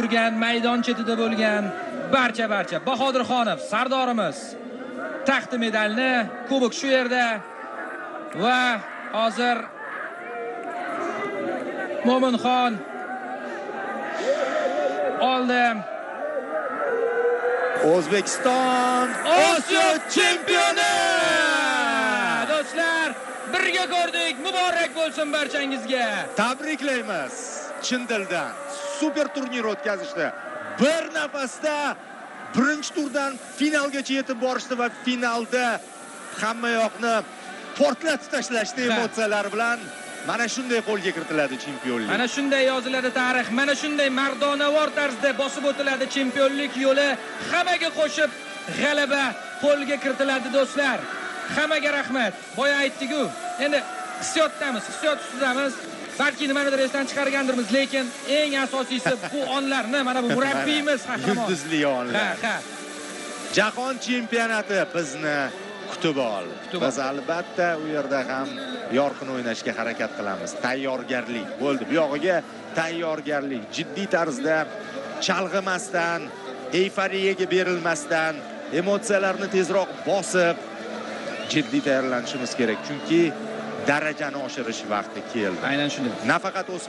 Yurgan, maydon chetida bo'lgan barcha Bahodirxonov sardorimiz taqdi medalni, kubok shu yerda va hozir Mo'minxon oldi. O'zbekiston Osiyo chempioni! Do'stlar, birga ko'rdik. Muborak bo'lsin barchangizga. Tabriklaymiz chin dildan. Super turnir o'tkazishdi. Bir nafasda birinchi turdan finalgacha yetib borishdi va finalda hamma yoqni portlatib tashlashdi emotsiyalar bilan. Mana shunday qo'lga kiritiladi chempionlik. Mana shunday yoziladi tarix, mana shunday mardonavor tarzda bosib o'tiladi chempionlik yo'li. Hammaga qo'shib g'alaba qo'lga kiritiladi do'stlar. Hammaga rahmat. Boya aytdik-ku, endi hissiyotdamiz, hissiyot ustidamiz. Balki nimanidir esdan chiqargandirmiz, lekin eng asosiysi bu onlarni mana bu murabbiyimiz qahramon. Yulduzli onlar. Ha, ha. Jahon chempionati bizni kutib ol. Kutib Biz albatta u yerda ham yorqin o'ynashga harakat qilamiz. Tayyorgarlik bo'ldi. Bu yog'iga tayyorgarlik jiddiy tarzda, chalg'imasdan, eyforiyaga berilmasdan, emotsiyalarni tezroq bosib, jiddiy tayyorlanishimiz kerak. Chunki darajani oshirish vaqti keldi. Aynan shunday. Nafaqat o'smir